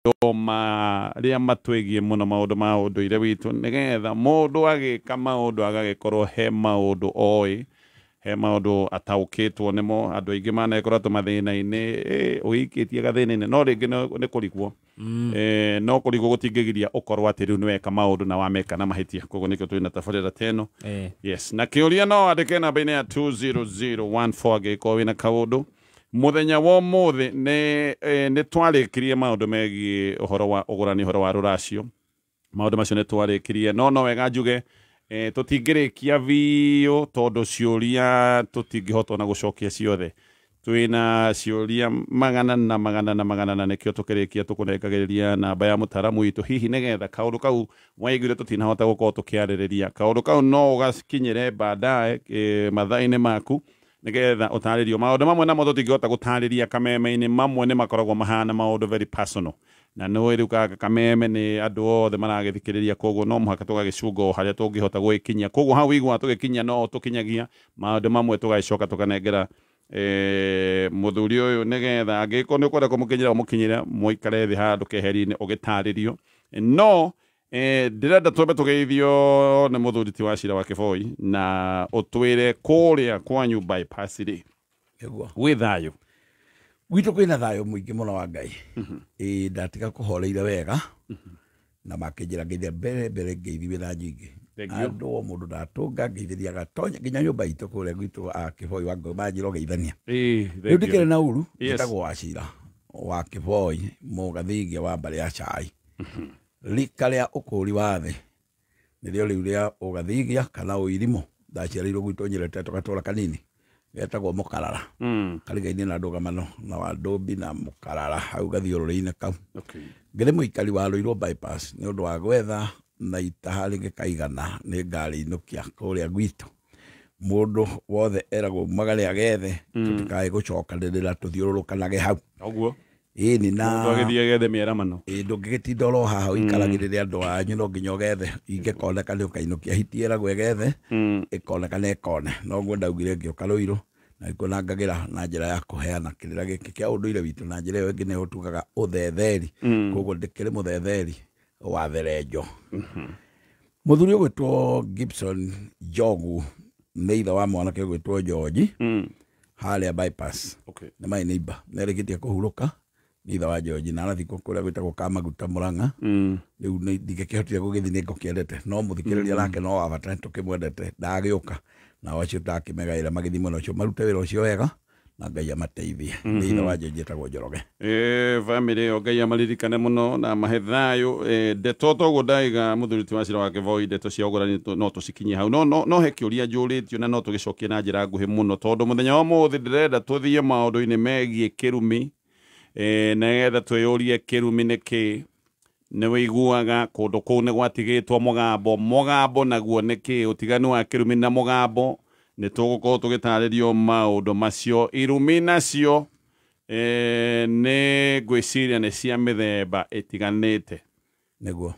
Marĩa matwĩgiĩ mũno maũndũ ma ũndũire witũ, nĩgetha mũndũ agĩka maũndũ agagĩkorwo he maũndũ oĩ, he maũndũ ataũkĩtwo nĩmo. Andũ aingĩ manekora tũmathĩna-inĩ, ũikĩtie gathĩna-inĩ, no rĩngĩ nĩ kũrigwo. No kũrigwo gũtingĩgiria ũkorwo atĩ rĩu nĩweka maũndũ na wameka na mahĩtia. Koguo nĩkĩo twĩna tabarĩra ta ĩno. Yes, na kĩũria no wandĩke namba-inĩ ya 20014 angĩgĩkorwo wĩna kaũndũ. Mũthenya wa ũmũthĩ nĩ twarĩkirie maũndũ megiĩ ũhoro wa ũgũrani, ũhoro wa rũracio. Maũndũ macio nĩ twarĩkirie, no wega njuge tũtingĩrĩkia biũ tondũ ciũria tũtingĩhota ona gũcokia ciothe. Twĩna ciũria magana na magana na magana, na nĩkĩo tũkĩrĩkia tũkũnengagĩrĩria namba ya mũtaramu witũ, hihi nĩgetha kaũndũ kau waiguire tũtinahota gũkorwo tũkĩarĩrĩria, kaũndũ kau no ũgakinyĩre baadaye mathaa-inĩ maku, nĩgetha ũtarĩrio maũndũ mamwe namo tũtingĩhota gũtarĩria kameme-inĩ. Mamwe nĩ makoragwo mahana maũndũ very personal, na nĩũĩ rĩu gaka kameme nĩ andũ othe maragĩthikĩrĩria, koguo no mũhaka tũgagĩcunga o harĩa tũngĩhota gwĩkinyia. Koguo hau wiguaga tũgĩkinyia no tũkinyagia maũndũ mamwe, tũgagĩcoka tũkanengera mũthuri ũyũ, nĩgetha angĩgĩkorwo nĩ ũkwenda kũmũkinyĩra, ũmũkinyĩre, mũikare thĩ handũ keheri-inĩ ũgĩtarĩrio. No ndĩrenda twambe tũgeithio nĩ mũthuri ti wa Cira wa Kĩboi, na ũtwĩre kũrĩa kwanyu Bypass rĩ, Nĩguo. Gwĩ thayũ? Gwitũ kwĩna thayũ mũingĩ mũno wa Ngai. Ĩĩ, ndatiga kũhoreire wega na makĩnjĩra ngeithia mbere mbere, ngeithi wĩna nyingĩ. Thank you. Andũ o mũndũ ndatũnga ngeithĩria gatonya nginya nyũmba itũ kũrĩa gwitũ a Kĩboi wa Ngũĩ, manjĩra ũgeithania. Thank Rĩu you. ndikĩrĩ na uru. Njĩtagwo Wacira wa Kĩboi, mũgathingia wa mbarĩ ya Cai, rika rĩa ũkũri wa thĩ nĩrĩo rĩu rĩa ũgathigia kana ũirimũ. Ndaciarĩirwo gwitũ Nyerete, tũgatũra kanini getagwo Mũkarara, karigaine na ndũgamano na wa Ndũmbi na Mũkarara hau gathiũrũrĩ-inĩ kau. Ngĩrĩ mũikari wa Rũirũ Bypass nĩ ũndũ wa gwetha na itaha rĩngĩkaigana nĩ ngarĩinũkia kũrĩa gwitũ. Mũndũ wothe eragwo umagare agethe, tũtikae gũcokanĩrĩra tũthiũrũrũkanage hau. Ũguo. Ĩni na Mũndũ agĩthiĩ agethe mĩaramano. Ĩ, ndũngĩgĩtinda oro haha ũikaragĩrĩre andũ anyu, no nginya ũgethe, ingĩkoneka nĩ ũkainũkia. Hiti ĩragwo ĩgethe, ĩkoneka na ĩkone. Noguo ndaugire ngĩũka Rũirũ na nĩkuo ngagĩra na njĩra ya kũheana kĩrĩra gĩkĩ kĩa ũndũire witũ, na njĩra ĩyo ĩngĩ nĩyo tugaga ũthetheri. Koguo ndĩkĩrĩ mũthetheri wa therenjo. Mũthuri ũgwĩtwo Gibson Njogu nĩ ithe wa mwanake ũgwĩtwo George harĩa Bypass. Nĩ my neighbor, nĩarĩkĩtie kũhurũka. Nĩ ithe wa George na arathikwo kũrĩa gwĩtagwo Kamaguta, Mũrang'a. Rĩu ndingĩkĩhotire gũgĩthiĩ, nĩ ngũkĩendete, no mũthikĩrĩria nake no wa bata, tũkĩmwendete. Ndagĩũka nao acio ndakĩmegaĩra magĩthiĩ mwena ũcio marute wĩra ũcio wega na Ngai amateithie. Nĩ ithe wa George, etagwo Njoroge. Bamĩrĩ ĩyo Ngai amaririkane mũno na mahe thayũ. Ndeto toguo ndaiga, mũthuri ti wa Cira wa Kĩboi, ndeto cia ũgũrani no tũcikinyie hau, no he kĩũria njũrĩtio na no tũgĩcokie na njĩra nguhĩ mũno, tondũ mũthenya wa ũmũthĩ ndĩrenda tũthiĩ maũndũ-inĩ megiĩ kĩrumi, nĩgetha twĩyũrie kĩrumi nĩ kĩĩ. Nĩ wĩiguaga kũndũ kũu nĩ gwatigĩtwo mũgambo. Mũgambo naguo nĩ kĩĩ? Ũtiganu wa kĩrumi na mũgambo, nĩ tũgũkorwo tũgĩtarĩrio maũndũ macio. Irumi nacio nĩ ngwĩciria nĩ cia mĩthemba ĩtiganĩte. Nĩguo.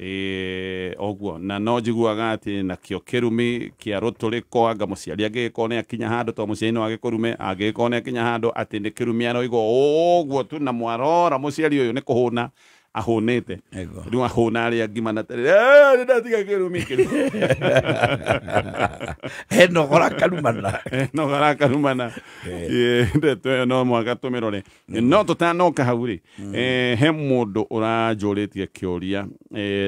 Ũguo na no njiguaga atĩ nakĩo kĩrumi kĩa rũtũrĩko, anga mũciari angĩgĩkorwo nĩ akinya handũ, to mũciari no agĩkũrume, angĩgĩkorwo nĩ akinya handũ atĩ nĩ kĩrumi aroiga ũguo tu, na mwarora mũciari ũyũ nĩ kũhũna ahũnĩte. Nĩguo. Rĩu ahũna arĩa ngima na terere, "Eh, nĩ ndatiga kĩrumi kĩrumi." Enogora karumana. No garakarumana. Ndeto ĩyo no mũhaka tũmĩrore. No tũtanoka hau rĩ, he mũndũ ũranjũrĩtie kĩũria,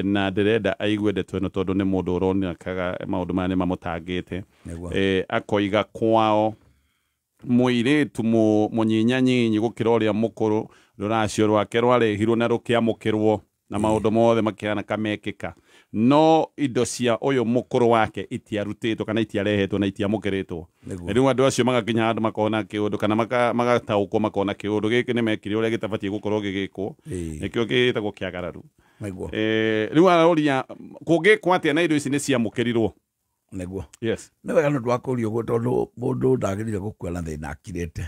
na ndĩrenda aigue ndeto ĩno tondũ nĩ mũndũ ũronekaga maũndũ maya nĩ mamũtangĩte. Akoiga kwao mũirĩtu mũnyinyanyinyi gũkĩra ũrĩa mũkũrũ, rũracio rwake rwarehirwo na rũkĩamũkĩrwo na maũndũ mothe makĩhana kamekĩka, no indo cia ũyũ mũkũrũ wake itiarutĩtwo kana itiarehetwo na itiamũkĩrĩtwo. Rĩu andũ acio magakinya handũ makona kĩũndũ kana magataũkwo, makona kĩũndũ gĩkĩ nĩ mekire ũrĩa gĩtabatiĩ gũkorwo gĩgĩkwo. Nĩkĩo gĩtagwo kĩagararu. Rĩu aroria kũngĩkwo atĩa na indo ici nĩ ciamũkĩrirwo. Yes. Nĩ wega nĩ ũndũ wa kũũria ũguo, tondũ mũndũ ndagĩrĩire gũkua na thĩna akirĩte.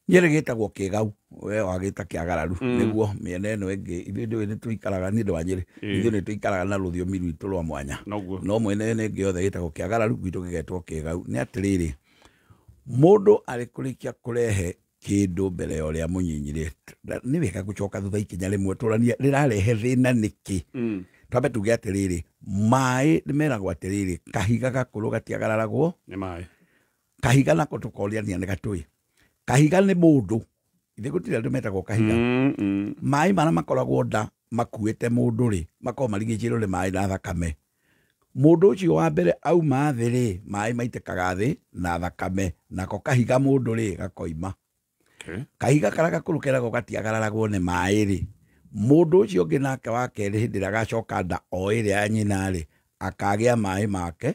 Nyĩrĩ gĩtagwo kĩgau, we wagĩta kĩagararu. Nĩguo mĩena ĩno ĩngĩ ithuĩ ndũĩ nĩ tũikaraga, niĩ ndĩ wa Nyĩrĩ, ithuĩ nĩ tũikaraga na rũthiomi rwitũ rwa mwanya. No mwena ĩno ĩngĩ yothe gĩtagwo kĩagararu, gwitũ gĩgetwo kĩgau. Nĩ atĩrĩrĩ, mũndũ arĩ kũrĩkia kũrehe Kĩndũ mbere ya ũrĩa mũnyinyi rĩ, nĩ wega gũcoka thutha ikinya rĩmwe tũranie rĩrarehe thĩna nĩkĩ. Twambe tuge atĩrĩrĩ, maĩ nĩ meragwo atĩrĩrĩ, kahiga gakũrũ gatiagararagwo nĩ maĩ. Kahiga nako tũkoriania nĩ gatũĩ. Kahiga nĩ mũndũ, ithe gũtirĩ andũ metagwo kahiga. Maĩ marĩa makoragwo nda makuĩte mũndũ rĩ, makoragwo marigicĩirwo nĩ maĩ na thakame. Mũndũ ũcio wa mbere auma thĩ rĩ, maĩ maitĩkaga thĩ na thakame, nako kahiga mũndũ rĩ gakoima. Kahiga karĩa gakũrũ keragwo gatiagararagwo nĩ maĩ rĩ, mũndũ ũcio ũngĩ nake wa kerĩ hĩndĩ ĩrĩa agacoka nda o ĩrĩa ya nyina rĩ, akagĩa maĩ make,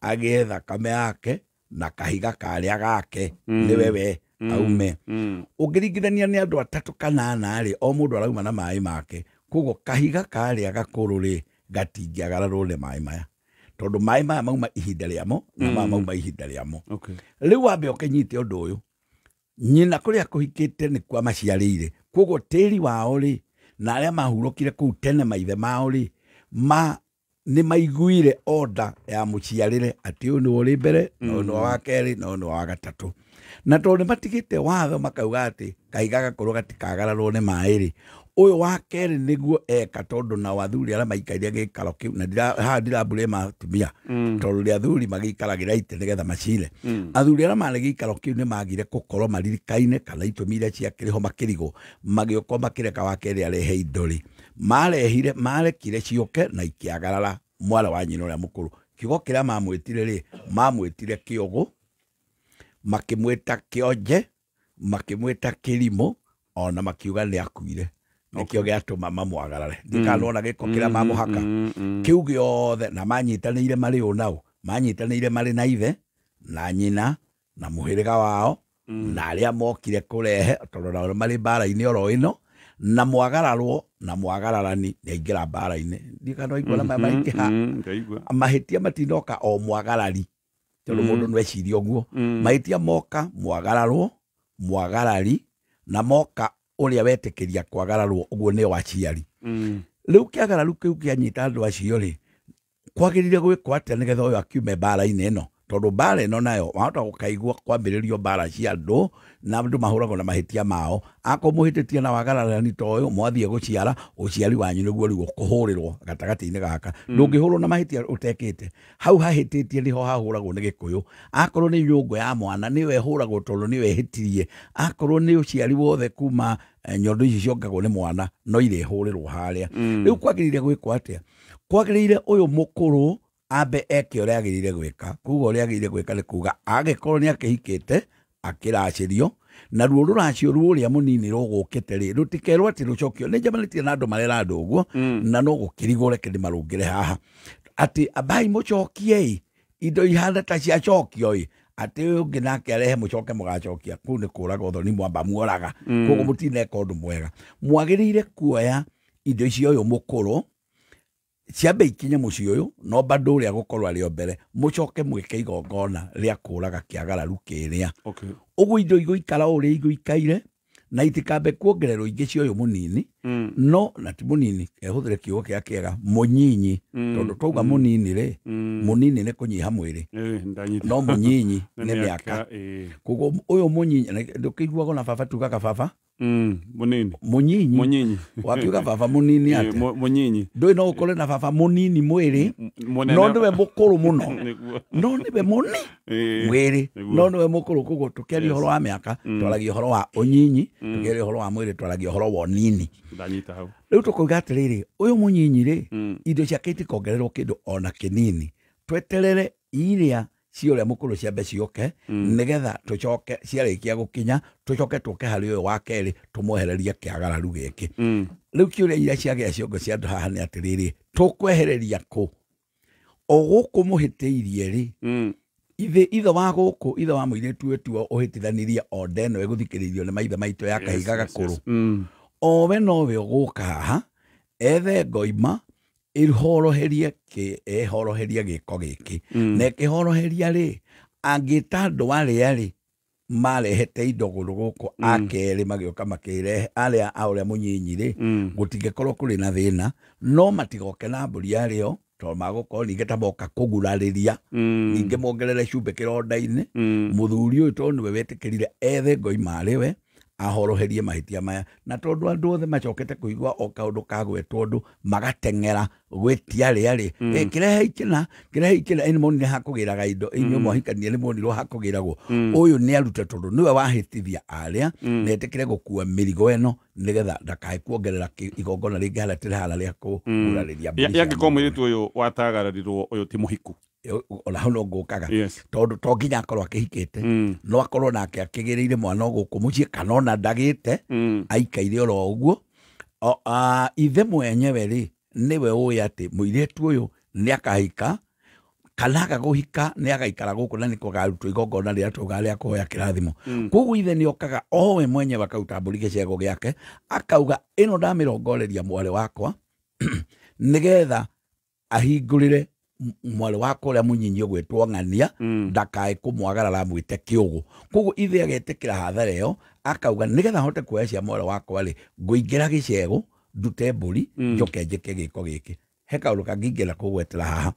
agĩe thakame yake na kahiga karĩa gake nĩwe we aume. Ũngĩringithania nĩ andũ atatũ kana ana rĩ, o mũndũ arauma na maĩ make. Koguo kahiga karĩa gakũrũ rĩ gatingĩagararwo nĩ maĩ maya, tondũ maĩ maya mauma ihinda rĩamo na maya mauma ihinda rĩamo. Rĩu wambe ũkĩnyite ũndũ ũyũ, nyina kũrĩa kũhikĩte nĩkuo amaciarĩire, koguo tĩri wao rĩ na arĩa mahurũkire kũu tene maithe mao rĩ, nĩ maiguire order ya mũciarĩre atĩ ũyũ nĩwe ũrĩ mbere na ũyũ nĩwe wa kerĩ na ũyũ nĩwe wa gatatũ. Na tondũ nĩ matigĩte watho makauga atĩ kahiga gakũrũ gatikagararwo nĩ maĩ rĩ, ũyũ wa kerĩ nĩguo eka, tondũ nao athuri arĩa maikaire gĩikaro kĩu, na haha ndirambũrĩma atumia, tondũ rĩ athuri magĩikaragĩra itĩ nĩgetha macire. Athuri arĩa marĩ gĩikaro kĩu nĩ magire gũkorwo maririkaine kana itũmi iria ciakĩrĩ ho makĩrigwo, magĩũka makĩreka wa kerĩ arehe indo rĩ, marehire marekire ciũke na ikĩagarara mwarĩ wa nyina ũrĩa mũkũrũ. Kiugo kĩrĩa mamwĩtire rĩ, mamwĩtire kĩũgũ, makĩmwĩta kĩonje, makĩmwĩta kĩrimũ, ona makiuga nĩ akuire. Nĩkĩo gĩatũma mamwagarare. Ndikanona gĩko kĩrĩa mamũhaka. Kĩu gĩothe na manyitanĩire marĩ ũ nao, manyitanĩire marĩ na ithe na nyina na mũhĩrĩga wao na arĩa mokire kũrehe, tondũ nao marĩ mbara-inĩ oro ĩno, na mwagararwo na mwagararani nĩaingĩra mbara-inĩ. Ndikanoigua na maya maingĩha. Mahĩtia matinoka o mwagarari, tondũ mũndũ no ecirie ũguo. Mahĩtia moka mwagararwo, mwagarari, na moka ũrĩa wetĩkĩria kwagararwo ũguo nĩo aciari. Rĩu kĩagararu kĩu kĩanyita andũ acio rĩ, kwagĩrĩire gwĩkwo atĩa nĩgetha ũyũ akiume mbara-inĩ ĩno? Tondũ mbara ĩno nayo wahota gũkaigua kwambĩrĩrio mbara cia andũ na andũ mahũragwo na mahĩtia mao. Akorwo mũhĩtĩtie na wagararani ta ũyũ, mwathiĩ gũciara, ũciari wanyu nĩguo rĩu ũkũhũrĩrwo gatagatĩ-inĩ gaka. Ndũngĩhũrwo na mahĩtia ũtekĩte. Hau hahĩtĩtie nĩho hahũragwo nĩ Gĩkũyũ. Akorwo nĩ nyũngũ ya mwana nĩyo ĩhũragwo tondũ nĩyo ĩhĩtirie. Akorwo nĩ ũciari wothe kuma nyondo ici ciongagwo nĩ mwana no irĩhũrĩrwo harĩa. Rĩu kwagĩrĩire gwĩkwo atĩa? Kwagĩrĩire ũyũ mũkũrũ ambe eke ũrĩa agĩrĩire gwĩka. Kuga ũrĩa agĩrĩire gwĩka nĩ kuga angĩkorwo nĩ akĩhikĩte akĩracĩrio, na ruo rũracio rũrĩa mũnini rũgũkĩte rĩ, rũtikerwo atĩ rũcokio. Nĩ njemanĩtie na andũ marera andũ ũguo, na no gũkĩrigwo reke ndĩmarũngĩre haha atĩ ambai mũcokie indo ihana ta ciacokio ĩ, atĩ ũyũ ũngĩ nake arehe mũcoke mũgacokia. Kũu nĩ kũraga ũthoni, mwamba muoraga. Koguo mũtineka ũndũ mwega. Mwagĩrĩire kuoya indo icio ũyũ mũkũrũ ciambe ikinye mũciĩ ũyũ, no bado ũrĩa gũkorwo arĩ o mbere, mũcoke mwĩke igongona rĩa kũraga kĩagararu kĩrĩa. Ũguo indo igũikara o ũrĩa igũikaire, na itikambe kuongererwo ingĩ cia ũyũ mũnini, no na ti mũnini, ehũthĩre kiugo kĩrĩa kĩega, mũnyinyi. Tondũ twauga mũnini rĩ, mũnini nĩ kũnyiha mwĩrĩ, no mũnyinyi nĩ mĩaka. Koguo ũyũ mũnyinyi, ndũkĩiguaga na baba tugaga baba Munini. Munyinyi. Munyinyi. Wakiuga baba munini atia? Munyinyi. Ndũĩ no ũkore na baba munini mwĩrĩ, no nĩwe mũkũrũ mũno. No nĩwe mũni mwĩrĩ, no nĩwe mũkũrũ. Koguo tũkĩaria ũhoro wa mĩaka, twaragia ũhoro wa ũnyinyi, tũkĩaria ũhoro wa mwĩrĩ, twaragia ũhoro wa ũnini. Ndanyita hau. Rĩu tũkauga atĩrĩrĩ, ũyũ mũnyinyi rĩ, indo ciake itikongererwo kĩndũ ona kĩnini. Tweterere iria cia ũrĩa mũkũrũ ciambe ciũke, nĩgetha tũcoke ciarĩkia gũkinya, tũcoke tũke harĩ ũyũ wa kerĩ tũmwehererie kĩagararu gĩkĩ. Rĩu kĩũria iria ciagĩa ciongo cia andũ haha nĩ atĩrĩrĩ, tũkwehereria kũ? O gũkũ mũhĩtĩirie rĩ, ithe wa gũkũ, ithe wa mũirĩtu ũyũ tiwe ũhĩtithanirie o ndeno ĩgũthikĩrĩirio nĩ maithe maitũ ya kahiga gakũrũ. O we nowe ũgũka haha, ethe ngoima, ĩhoroherie ĩhoroherie gĩko gĩkĩ. Na ĩkĩhoroheria rĩ, angĩta andũ arĩa rĩ marehete indo gũkũ gũkũ akerĩ magĩũka makĩrehe arĩa a ũrĩa mũnyinyi rĩ, gũtingĩkorwo kũrĩ na thĩna, no matigoke na mbũri yarĩo, tondũ magũkorwo ningĩ ta moka kũgurarĩria, ningĩ mongerere cumbĩ kĩronda-inĩ. Mũthuri ũyũ tondũ nĩwe wetĩkĩrire ethe ngoima arĩ we, Ahoroherie mahĩtia maya na tondũ andũ othe macokete kũigua o kaũndũ kagwetwo ũndũ magateng'era gwĩtia rĩa rĩ kĩrehe ikĩna kĩrehe ikĩna ĩ nĩmonire hakũgĩraga indo inyuĩ mwahikania nĩmonirwo hakũgĩragwo ũyũ nĩ arute tondũ nĩwe wahĩtithia arĩa na etĩkĩre gũkua mĩrigo ĩno nĩgetha ndakae kuongerera igongona rĩngĩ harĩa tĩrĩ rĩa kũgurarĩria mbũri cia Yangĩkorwo mũirĩtu ũyũ watagararirwo ũyũ ti mũhiku. Ona hau no ngũkaga tondũ to nginya akorwo akĩhikĩte no akorwo nake akĩgĩrĩire mwana o gũkũ mũciĩ kana ona ndagĩte aikaire oro ũguo. Ithe mwenyewe rĩ nĩwe ũĩ atĩ mũirĩtu ũyũ nĩ akahika kana aga kũhika nĩ agaikara gũkũ na nĩko karutwo igongona rĩrĩa tugaga rĩa kũhoya kĩrathimo. Koguo ithe nĩ okaga owe mwenyewe akauta mbũri gĩcego gĩake akauga ĩno ndamĩrongoreria mwarĩ wakwa nĩgetha ahingũrĩre mwarĩ wakwa ũrĩa mũnyinyi ũgwĩtwo ng'ania ndakae kũmwagarara amwĩte kĩũgũ. Koguo ithe agetĩkĩra hathara ĩyo akauga nĩgetha hote kuoya cia mwarĩ wakwa rĩ ngũingĩra gĩcego ndute mbũri njoke njĩke gĩko gĩkĩ. He kaũndũ kangĩ ingĩenda kũgwetera haha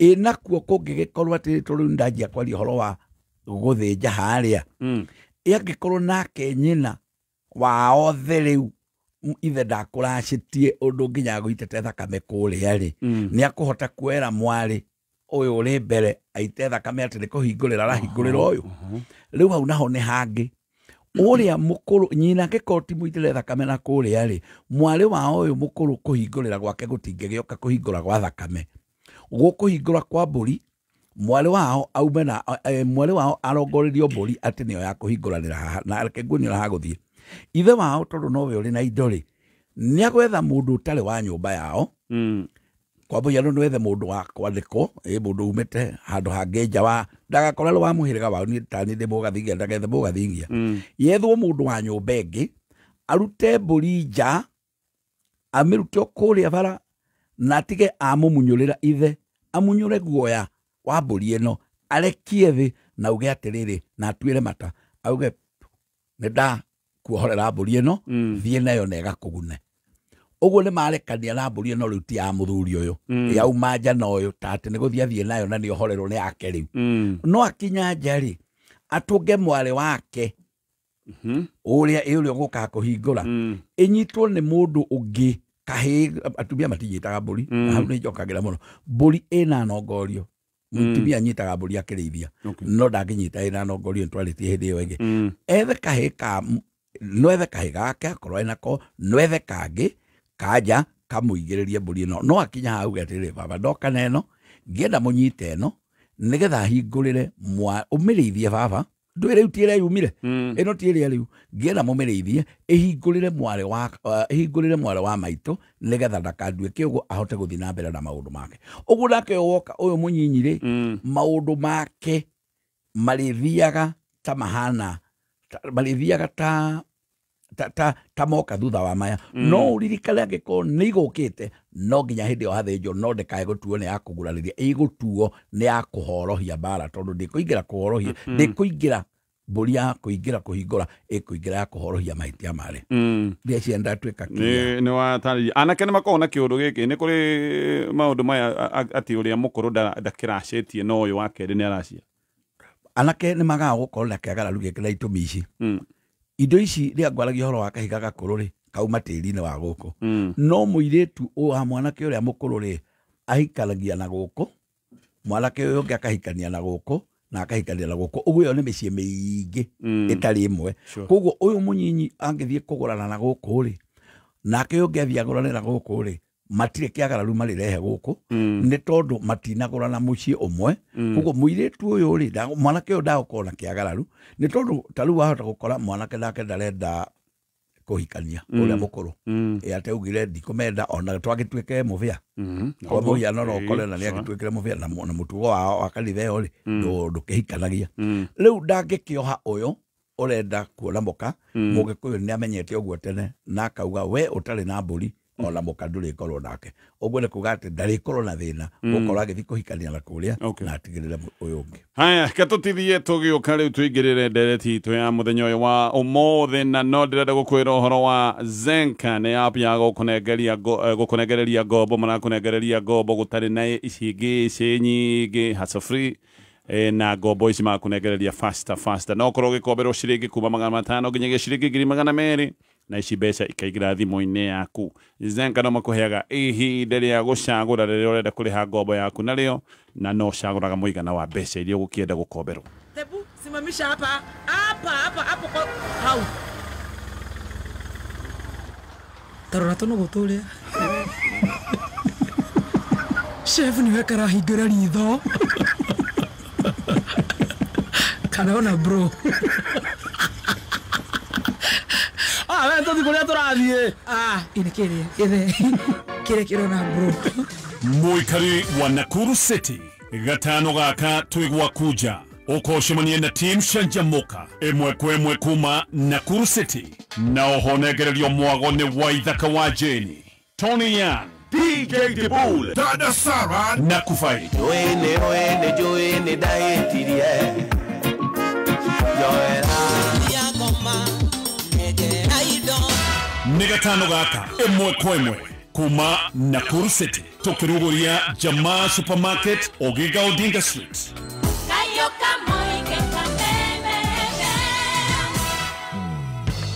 ĩ nakuo kũngĩgĩkorwo atĩ tondũ rĩu ndanjia kwaria ũhoro wa gũthĩnja harĩa ĩ angĩkorwo nake nyina wa othe rĩu ithe ndakũracĩtie ũndũ nginya agũitĩte thakame kũrĩa rĩ nĩ akũhota kuoera mwarĩ ũyũ ũrĩ mbere aite thakame atĩ nĩ kũhingũrĩra arahingũrĩra ũyũ. Rĩu hau naho nĩ hangĩ ũrĩa mũkũrũ nyina angĩkorwo ti mũitĩre thakame na kũrĩa rĩ mwarĩ wa ũyũ mũkũrũ kũhingũrĩra gwake gũtingĩgĩũka kũhingũra gwa thakame gũkũhingũra kwa mbũri mwarĩ wao aume na mwarĩ wao arongorerio mbũri atĩ nĩyo ya kũhingũranĩra haha na reke nguonie ũrĩa hagũthiĩ. Ithe wao tondũ nowe ũrĩ na indo rĩ nĩ agwetha mũndũ ũtarĩ wa nyũmba yao kwa mũhiano nĩ wethe mũndũ wa kwandĩkwo mũndũ umĩte handũ hangĩ nja wa ndagakorwo arĩ wa mũhĩrĩga wao niĩ ta niĩ ndĩ mũgathingia ndagethe mũgathingia yethwo mũndũ wa nyũmba ĩngĩ arute mbũri nja amĩrute o kũrĩa bara na atige amũmunyũrĩra ithe amunyũre guoya wa mbũri ĩno arekie thĩ na auge atĩrĩrĩ na atuĩre mata auge nĩ ndakuohorera mbũri ĩno thiĩ nayo na ĩgakũgune. Ũguo nĩ marekania na mbũri ĩno rĩu ti ya mũthuri ũyũ yauma nja na ũyũ ta atĩ nĩ gũthiĩ athiĩ nayo na nĩ ohorerwo nĩ yake rĩu. No akinya nja rĩ atũnge mwarĩ wake ũrĩa ũrĩa ũgũkaga kũhingũra ĩnyitwo nĩ mũndũ ũngĩ kahĩĩ. Atumia matinyitaga mbũri na hau nĩ njokagĩra mũno. Mbũri ĩna nongorio mũtumia anyitaga mbũri akĩrĩithia no ndangĩnyita ĩna nongorio nĩtwarĩtie hĩndĩ ĩyo ĩngĩ. Ethe kahĩĩ ka no ethe kahĩĩ gake akorwo enako no ethe kangĩ kanja kamũigĩrĩrie mbũri ĩno no akinya hau auge atĩrĩrĩ baba ndoka na ĩno ngĩenda mũnyite ĩno nĩgetha hingũrĩre ũmĩrĩithie baba ndũĩ rĩu ti ĩrĩa yumire ĩno ti ĩrĩa rĩu ngĩenda mũmĩrĩithie ĩhingũrĩre mwarĩ wa ĩhingũrĩre mwarĩ wa maitũ nĩgetha ndakandue kĩũgũ ahote gũthiĩ na mbere na maũndũ make. Ũguo nake woka ũyũ mũnyinyi rĩ maũndũ make marĩthiaga ta mahana marĩthiaga ta moka thutha wa maya no ũririkane angĩkorwo nĩ igũkĩte no nginya hĩndĩ ĩyo hathĩnjwo no ndĩkae gũtuo nĩ ya kũgurarĩria ĩgũtuo nĩ ya kũhorohia mbara tondũ ndĩkũingĩra kũhorohia ndĩkũingĩra mbũri ya kũingĩra kũhingũra ĩkũingĩra ya kũhorohia mahĩtia marĩa ndĩciria ndatuĩka clear. Nĩ watarĩria anake nĩ makoragwo na kĩũndũ gĩkĩ nĩ kũrĩ maũndũ maya atĩ ũrĩa mũkũrũ ndakĩracĩtie no ũyũ wa kerĩ nĩ aracia. Anake nĩ magaga gũkorwo na kĩagararu gĩkĩ na itũmi ici. Indo ici rĩrĩa ngwaragia ũhoro wa kahiga gakũrũ rĩ kauma tĩri-inĩ wa gũkũ no mũirĩtu wa mwanake ũrĩa mũkũrũ rĩ ahikanagia na gũkũ mwanake ũyũ ũngĩ akahikania na gũkũ na akahikania na gũkũ ũguo ĩyo nĩ mĩciĩ mĩingĩ ĩtarĩ ĩmwe. Koguo ũyũ mũnyinyi angĩthiĩ kũgũrana na gũkũ rĩ nake ũyũ ũngĩ athiĩ agũrane na gũkũ rĩ matirĩ kĩagararu marĩrehe gũkũ nĩ tondũ matinagũrana mũciĩ ũmwe. Koguo mũirĩtu ũyũ rĩ mwanake ũyũ ndagũkorwo na kĩagararu nĩ tondũ ta rĩu wahota gũkora mwanake nake ndarenda kũhikania ũrĩa mũkũrũ ĩ atĩ augire ndikũmenda ona twagĩtuĩke mũbĩa kwa mũhiano no ũkore na nĩagĩtuĩkire mũbĩa na mũtugo wao wa kanitha ĩyo rĩ ndũkĩhikanagia. Rĩu ndangĩkĩoha ũyũ ũrenda kuona mũka mũgĩkũyũ nĩ amenyete ũguo tene na akauga we ũtarĩ na mbũri ona mũka ndũrĩkorwo nake. Ũguo nĩ kuga atĩ ndarĩkorwo na thĩna gũkorwo agĩthiĩ kũhikania na kũrĩa na atigĩrĩre ũyũ ũngĩ. Haya ke tũtithie tũgĩũka rĩu tũingĩrĩre ndereti itũ ya mũthenya ũyũ wa ũmũthĩ na no ndĩrenda gũkwĩra ũhoro wa Zenka nĩ app ya gũkũnengereria ngombo marakũnengereria ngombo gũtarĩ na icingĩ nyingĩ hassle free Na ngombo ici makũnengereria faster faster no ũkorwo ũgĩkomberwo ciringi kuma 500 nginyagia ciringi 200,000 na ici mbeca ikaingĩra thimũ-inĩ yaku. Zenka no makũheaga ihinda rĩa gũcagũra rĩrĩa ũrenda kũrĩha ngombo yaku narĩo, na no ũcagũraga mũigana wa mbeca iria ũgũkĩenda gũkomberwo. Hebu simamisha hapa hapa hapa hapo kwa hau. Tarora tũnũgũ tũrĩa. Chef niwe karahingũra ritho. Karona bro. Ah, we tũthiĩ kũrĩa tũrathiĩ. Ah, ini kĩrĩa kĩrĩa kĩrona bro. Mũikari wa Nakuru City gatano gaka twĩ kuja ũkocemania na team Canjamuka ĩmwe kwa ĩmwe kuma Nakuru City, na oho nengererio mwago nĩ Waithaka wa Jane, Tony Young, DJ Dibul, Dada Sarah na Kufai. Joene oene joene daetirie Joera nĩ gatano gaka ĩmwe kwa ĩmwe kuma Nakuru City tũkĩrugũria Jamaa Supermarket, Oginga Odinga Street.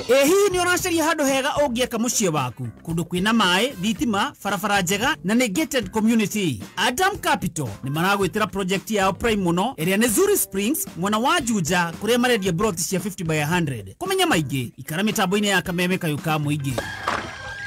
Ĩ hihi nĩ ũracaria handũ hega ũngĩaka mũciĩ waku, kũndũ kwĩna maĩ, thitima, barabara njega na nĩ gated community? Adam Capital nĩ maragwĩtĩra project yao prime mũno ĩrĩa nĩ Zuri Springs mwena wa Juja, kũrĩa marendia plot cia 50 by 100. Kũmenya maingĩ ikara mĩtambo-inĩ ya Kameme Kayũ ka Mũingĩ.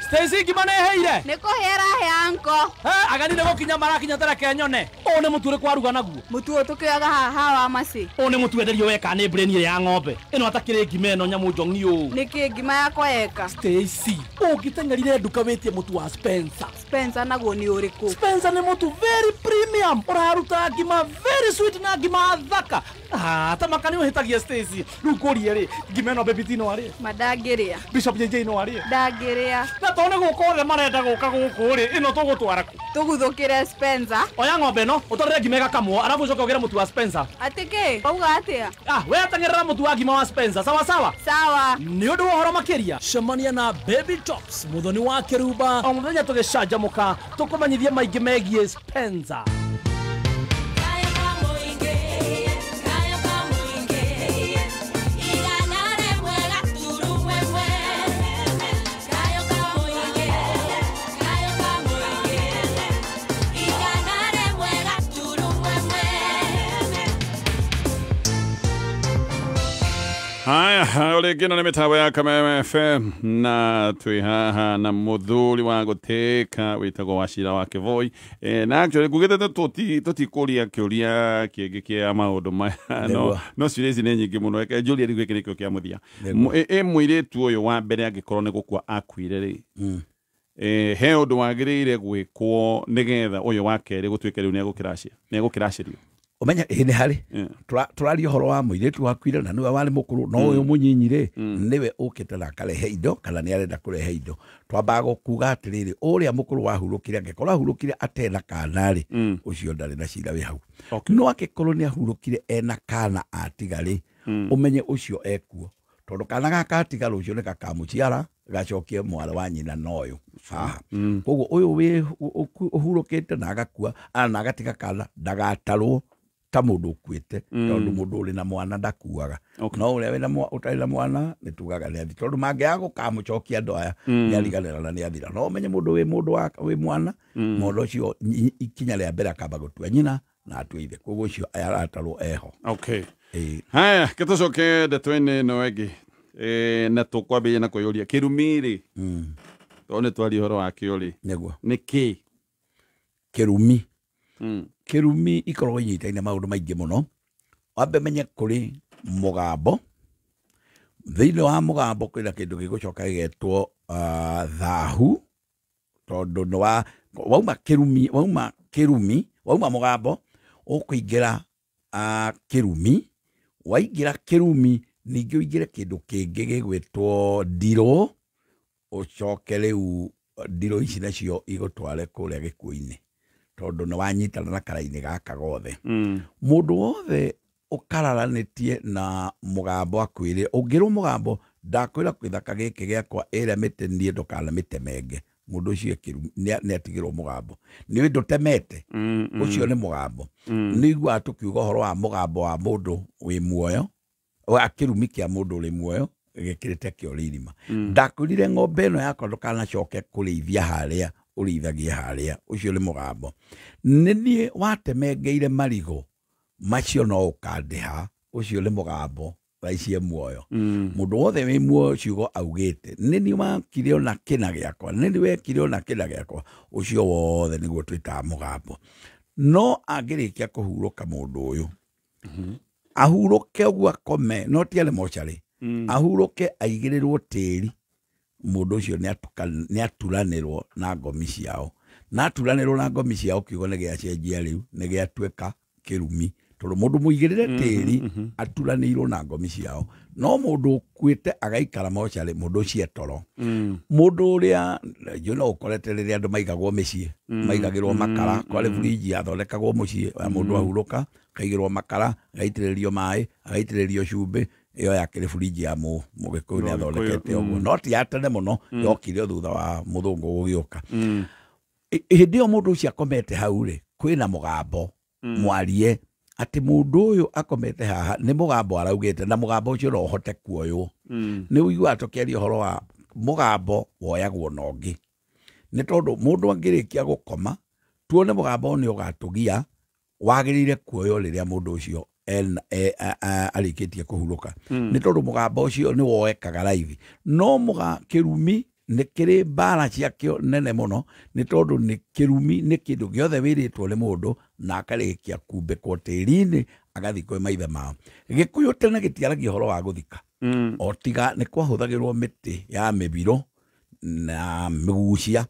Stacy ngima nĩheire. Nĩ kũhera he anko. Agani nĩ gũkinya marakinya tareke nyone. Ũũ nĩ mũtu ũrĩkũ waruga naguo? Mũtu ũyũ tũkĩoyaga haha wa maci. Ũũ nĩ mũtu wenderio weka nĩ brain ĩrĩa ya ng'ombe. Ĩno atakĩrĩ ngima ĩno nyamũ njong'i ũũ. Nĩkĩ ngima yakwa yeka? Stacy, ũngĩteng'erire nduka wĩtie mũtu wa Spencer. Spencer naguo nĩ ũrĩkũ? Spencer nĩ mũtu very premium, ũraruta ngima very sweet na ngima thaka. Ah, ta maka nĩ ũhĩtagia Stacy. Rĩu ngũrie rĩ, ngima ĩno Baby T no arĩe? Ma ndangĩrĩa. Bishop JJ no arĩe? Ndangĩrĩa. Na tondũ nĩ gũka othe marenda gũka gũkũ rĩ, ĩno tũgũtwara kũ? Tũguthũkĩre Spencer. Oya ng'ombe ĩno, ũtwarĩre ngima ĩgakamwo, arabu ũcoke ũgĩre mũtu wa Spencer. Atĩ kĩ? Wauga atĩa? Ah, we teng'erera mũtu wa ngima wa Spencer, sawa sawa? Sawa. Nĩ ũndũ wa ũhoro makĩria, cemania na Baby Tops, mũthoni wa kĩrumba, o mũthenya tũgĩcanjamũka, tũkũmenyithie maingĩ megiĩ Spencer. Haya, ũrĩngĩ ĩno nĩ mĩtambo ya Kameme FM na twĩ haha na mũthuri wa gũtĩka wĩtagwo Wachira wa Kĩvoi. Na actually ngugĩte tũtikũria kĩũria kĩngĩ kĩa maũndũ maya, no ciũria ici nĩ nyingĩ mũno. Reke njũrie rĩu gĩkĩ nĩkĩo kĩa mũthia. Ĩ mũirĩtu ũyũ wa mbere angĩkorwo nĩ gũkua akuire rĩ, he ũndũ wagĩrĩire gwĩkwo nĩgetha ũyũ wa kerĩ gũtuĩke rĩu nĩegũkĩracĩrio? Ũmenye ĩ nĩ harĩ tũraria ũhoro wa mũirĩtu wakuire na nĩwe warĩ mũkũrũ, no ũyũ mũnyinyi rĩ nĩwe ũkĩte na akarehe indo kana nĩ arenda kũrehe indo. Twambaga kuga atĩrĩrĩ, ũrĩa mũkũrũ wahurũkire angĩkorwo ahurũkire atena kana rĩ, ũcio ndarĩ na cira wĩ hau. No angĩkorwo nĩ ahurũkire ena kana atiga rĩ, ũmenye ũcio ekuo, tondũ kana gaka atiga rũciũ nĩ gakamũciara gacokie mwarĩ wa nyina na ũyũ haha. Koguo ũyũ wĩ ũhurũkĩte na agakua na agatiga kana ndagatarwo ta mũndũ ũkuĩte, tondũ mũndũ ũrĩ na mwana ndakuaga. No ũrĩa wĩna ũtarĩ na mwana nĩ tugaga nĩ athi, tondũ mangĩaga gũkamũcokia andũ aya nĩ ariganĩra na nĩ athira. No ũmenye mũndũ wĩ mũndũ wĩ mwana, mũndũ ũcio ikinya rĩa mbere akamba gũtua nyina na atue ithe, koguo ũcio aratarwo eho. Okay. Haya, gĩtũcoke ndeto-inĩ ĩno ĩngĩ, na tũkwambĩrĩria na kwĩyũria kĩrumi rĩ, tondũ nĩ twaria ũhoro wakĩo rĩ, nĩguo nĩ kĩ kĩrumi? Kĩrumi ikoragwo inyitaine maũndũ maingĩ mũno. Wambe menye kũrĩ mũgambo, thĩinĩ wa mũgambo kwĩna kĩndũ gĩgũcoka gĩgetwo thahu, tondũ nĩ wauma kĩrumi, wauma kĩrumi, wauma mũgambo ũkũingĩra kĩrumi, waingĩra kĩrumi ningĩ ũingĩre kĩndũ kĩngĩ gĩgwĩtwo ndirũ, ũcoke rĩu ndirũ ici nacio igũtware kũrĩa gĩkuũ-inĩ, tondũ nĩ wanyitana na karaini gaka gothe. Mũndũ wothe ũkararanĩtie na mũgambo akwĩre, ũngĩrwo mũgambo ndakwĩra gĩthaka gĩkĩ gĩakwa ĩrĩa mĩtĩ niĩ ndũkanamĩtemenge, Mũndũ ũcio nĩ atigĩrwo mũgambo. Nĩ ũndũ temete. Ũcio nĩ mũgambo. Nĩ iguaga tũkiuga ũhoro wa mũgambo wa mũndũ wĩ muoyo, wa kĩrumi kĩa mũndũ ũrĩ muoyo gĩkĩrĩte kĩo irima. Ndakwĩrire ng'ombe ĩno yakwa ndũkanacoke kũrĩithia harĩa ũrĩithagia harĩa. Ũcio nĩ mũgambo. Nĩ niĩ watemengeire marigũ macio no ũkandĩha. Ũcio nĩ mũgambo raicie muoyo. Mũndũ wothe wĩ muoyo ciugo augĩte nĩ niĩ wakire ona kĩna gĩakwa, nĩ niĩ wekire ona kĩna gĩakwa, ũcio wothe nĩguo twĩtaga mũgambo. No angĩrĩkia kũhurũka mũndũ ũyũ, ahurũke ũguo akome, no ti arĩ mocarĩ, ahurũke aigĩrĩrwo tĩri, mũndũ ũcio nĩ aturanĩrwo na ngomi ciao. Na aturanĩrwo na ngomi ciao kiugo nĩ gĩacenjia rĩu, nĩ gĩatuĩka kĩrumi. Tondũ mũndũ mũigĩrĩre tĩri aturanĩirwo na ngomi ciao. No mũndũ ũkuĩte agaikara mocarĩ, mũndũ ũcio etoro. Mũndũ ũrĩa you know ũkorete rĩrĩa andũ maigagwo mĩciĩ, maigagĩrwo makara, kwarĩ burinji yathondekagwo mũciĩ, mũndũ ahurũka, akaigĩrwo makara, agaitĩrĩrio maĩ, agaitĩrĩrio cumbĩ, ĩyo yakĩrĩ burinji ya Mũgĩkũyũ nĩ athondekete ũguo. No ti ya tene mũno, yokire thutha wa mũthũngũ gũgĩũka. Hĩndĩ ĩyo mũndũ ũcio akomete hau rĩ, kwĩna mũgambo mwarie atĩ mũndũ ũyũ akomete haha nĩ mũgambo araugĩte, na mũgambo ũcio no ũhote kuoywo. Nĩ ũiguaga tũkĩaria ũhoro wa mũgambo woyagwo na ũngĩ. Nĩ tondũ mũndũ angĩrĩkia gũkoma, tuone mũgambo nĩ ũgatũgia, wagĩrĩire kuoywo rĩrĩa mũndũ ũcio arĩkĩtie kũhurũka. Nĩ tondũ mũgambo ũcio nĩ woekaga raithi. No kĩrumi nĩ kĩrĩ mbara ciakĩo nene mũno, nĩ tondũ nĩ kĩrumi nĩ kĩndũ gĩothe wĩrĩtwo nĩ mũndũ na akarĩkia kumbĩkwo tĩri-inĩ agathiĩ kwĩ maithe mao. Gĩkũyũ tene gĩtiaragia ũhoro wa gũthika. O tiga nĩ kwahũthagĩrwo mĩtĩ ya mĩbirũ na mĩgucia,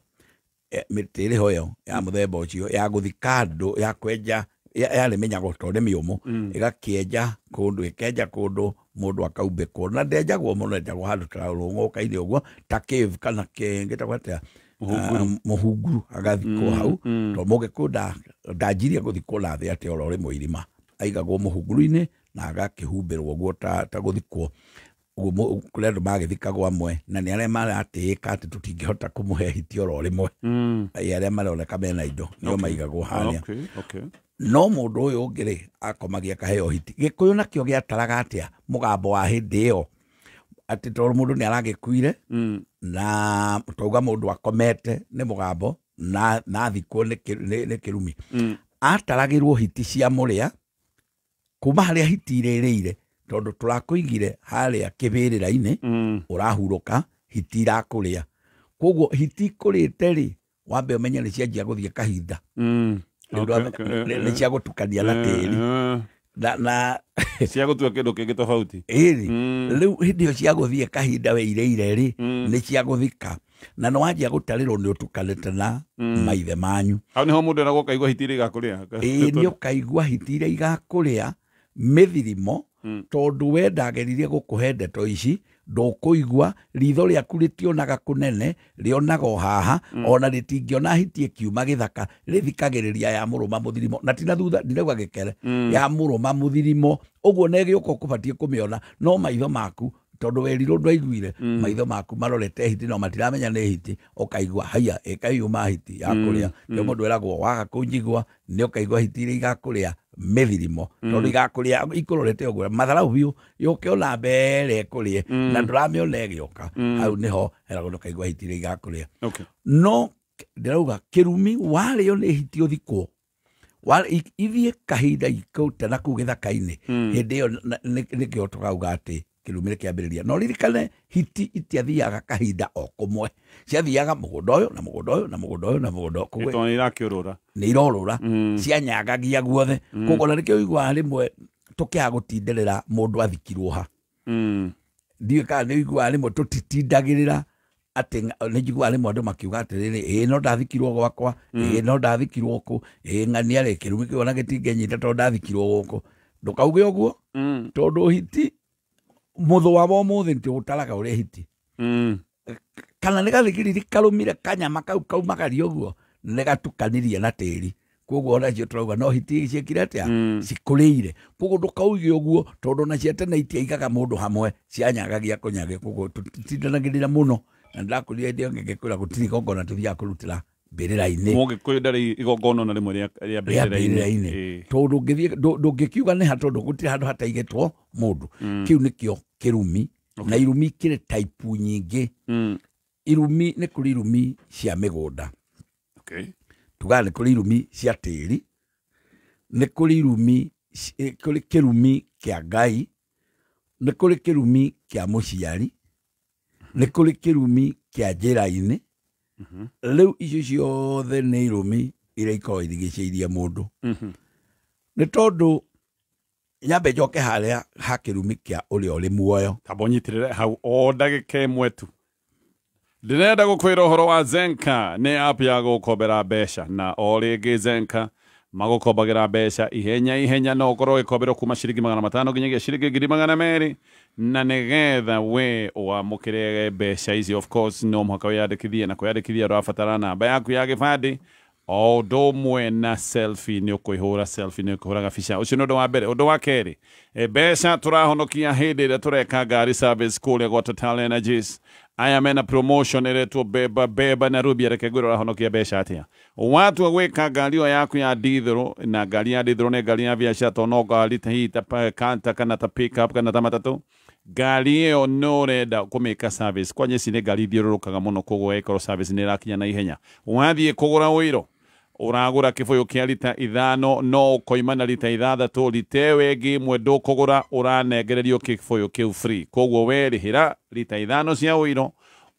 mĩtĩ ĩrĩ ho ĩyo ya mũthemba ũcio ya gũthika andũ, ya kwenja, yarĩ mĩnyago tondũ nĩ mĩũmũ, ĩgakĩenja kũndũ, ĩkenja kũndũ mũndũ akaumbĩkwo, na ndenjagwo mũno, enjagwo handũ ta rũng'ũka-inĩ ũguo, ta cave kana kĩngĩtagwo atĩa, mũhunguru, agathikwo hau. Tondũ Mũgĩkũyũ ndanjirie gũthikwo na thĩ atĩ oro rĩmwe irima, aigagwo mũhunguru-inĩ na agakĩhumbĩrwo ũguo ta gũthikwo. Ũguo kũrĩ andũ magĩthikagwo amwe, na nĩ arĩa maratĩĩka atĩ tũtingĩhota kũmũhe hiti oro rĩmwe. Arĩa maroneka mena indo nĩo maigagwo harĩa. No mũndũ ũyũ ũngĩ rĩ, akomagia akaheo hiti. Gĩkũyũ nakĩo gĩataraga atĩa mũgambo wa hĩndĩ ĩyo, atĩ tondũ mũndũ nĩ aragĩkuire, na twauga mũndũ akomete nĩ mũgambo na athikwo nĩ kĩrumi. Ataragĩrwo hiti cia mũrĩa kuma harĩa hiti irĩrĩire, tondũ tũrakũigire harĩa kĩbĩrĩra-inĩ, ũrahurũka, hiti irakũrĩa. Koguo hiti ikũrĩte rĩ, wambe ũmenye nĩ cianjia gũthiĩ kahinda. Nĩ cia gũtukania na tĩri. Na cia gũtua kĩndũ kĩngĩ tofauti. Ĩĩ, rĩu hĩndĩ ĩyo cia gũthiĩ kahinda weirĩire rĩ, nĩ cia gũthika. Na nĩ wanjia gũtarĩrwo nĩ ũtukanĩte na maithe manyu. Hau nĩho mũndũ eragwo ũkaigua hiti iria igakũrĩa. Ĩĩ, nĩ ũkaigua hiti iria igakũrĩa mĩthirimo, tondũ we ndageririe gũkũhe ndeto ici, ndũkũigua, ritho rĩaku rĩtionaga kũnene, rĩonaga o haha, ona rĩtingĩona hiti ĩkiuma gĩthaka, rĩthikagĩrĩria ya mũrũma mũthirimo, na ti na thutha, ndirauga gĩkere, ya mũrũma mũthirimo, ũguo na ĩgĩũka ũkũbatiĩ kũmĩona, no maitho maku, tondũ werirwo ndwaiguire, maitho maku marorete hiti no matiramenya nĩ hiti, ũkaigua haiya ĩkaiuma hiti ya kũrĩa. Nĩkĩo mũndũ eragwo waga kũnjigua nĩ ũkaigua hiti iria igakũrĩa mĩthirimo, tondũ igakũrĩa ikũrorete ũguo matharau biũ, yũke ona mbere ĩkũrĩe, na ndũramĩona ĩgĩũka. Hau nĩho heragwo ndũkaigua hiti iria igakũrĩa. No ndĩrauga kĩrumi warĩo nĩ hiti ũthikwo, ithiĩ kahinda ikũte na kũu gĩthaka-inĩ, hĩndĩ ĩyo nĩkĩo tũkauga atĩ kĩrumi nĩ kĩambĩrĩria. No ririkane hiti itiathiaga kahinda o kũmwe, ciathiaga mũgũnda ũyũ na mũgũnda ũyũ na mũgũnda ũyũ na mũgũnda ũyũ. Koguo Tondũ nĩ irakĩũrũra. Nĩ irorũra, cianyagagia guothe. Koguo ona nĩkĩo ũiguaga rĩmwe tũkĩaga gũtinderera mũndũ athikirwo ha. Ndiũĩ kana nĩ ũiguaga rĩmwe tũtitindagĩrĩra atĩ nĩ njiguaga rĩmwe andũ makiuga atĩrĩrĩ, ĩĩ no ndathikirwo gwakwa, ĩĩ no ndathikirwo kũ, ĩĩ ng'ania rĩ, kĩrumi kĩu ona gĩtingĩnyita tondũ ndathikirwo gũkũ. Ndũkauge ũguo, tondũ hiti mũthũa wa ũmũthĩ nĩtũũtaraga ũrĩa hiti. Kana nĩ gathigiriri karũmire kanyama kau kaumagaria ũguo, nĩ gatukanirie na tĩri. Koguo ona cio tũrauga no hiti ciĩkire atĩa, cikũrĩire. Koguo ndũkauge ũguo, tondũ ona cia tene itiaigaga mũndũ hamwe, cianyagagia kũnyagia. Koguo tũtitindanagĩrĩra mũno Na ndakũria hĩndĩ ĩyo ngĩkwĩra gũtirĩ igongona tũthiaga kũrutĩra mbĩrĩra-inĩ. Mũgĩkũyũ ndarĩ igongona na rĩmwe rĩa mbĩrĩra-inĩ. Tondũ ndũngĩkiuga nĩ ha tondũ gũtirĩ handũ hataigĩtwo mũndũ. Kĩu nĩkĩo kĩrumi. Na irumi kĩrĩ type nyingĩ. Irumi nĩ kũrĩ irumi cia mĩgũnda. Okay. Tugaga nĩ kũrĩ irumi cia tĩri, nĩ kũrĩ irumi, kũrĩ kĩrumi kĩa Ngai, nĩ kũrĩ kĩrumi kĩa mũciari, nĩ kũrĩ kĩrumi kĩa njĩra-inĩ. Rĩu icio ciothe nĩ irumi iria ikoragwo irigicĩirie mũndũ. Nĩ tondũ nyambe njoke harĩa ha kĩrumi kĩa ũrĩa ũrĩ muoyo. Tamba ũnyitĩrĩre hau o ndagĩka ĩmwe tu. Ndĩrenda gũkwĩra ũhoro wa Zenka, nĩ app ya gũkombera mbeca, na o rĩngĩ Zenka magũkombagĩra mbeca ihenya ihenya, no ũkorwo ũgĩkomberwo kuma ciringi 500 nginyagia ciringi 200,000, na nĩgetha we wamũkĩre mbeca ici of course no mũhaka wĩyandĩkithie, na kwĩyandĩkithia ũrabatara namba yaku ya gĩbandĩ o ũndũ ũmwe na selfie, nĩ ũkwĩhũra selfie, nĩ ũkũhũra gabica. Ũcio nĩ ũndũ wa mbere. Ũndũ wa kerĩ, mbeca tũrahonokia hĩndĩ ĩrĩa tũreka ngari service kũrĩa gwa Total Energies. Aya mena promotion ĩretwo beba beba na rubia. Reke ngwĩre ũrahonokia mbeca atĩa. Watua gwĩka ngari ĩyo yaku ya dithero, na ngari ya dithero nĩ ngari ya biacara, tondũ no ngari ta hihi ta kanta kana ta pick-up kana ta matatũ. Ngari ĩyo nĩ ũrenda kũmĩka service, kwanja ici nĩ ngari ithiũrũrũkaga mũno, koguo ĩkorwo service nĩ ĩrakinya na ihenya. Wathiĩ kũgũra ũiro, ũragũra kĩbũyũ kĩa rita 5 no ũkoima na rita 6, rita ĩyo ĩngĩ ĩmwe ndũkũgũra, ũranengererio kĩbũyũ kĩu free. Koguo we rĩhĩra rita 5 cia ũiro,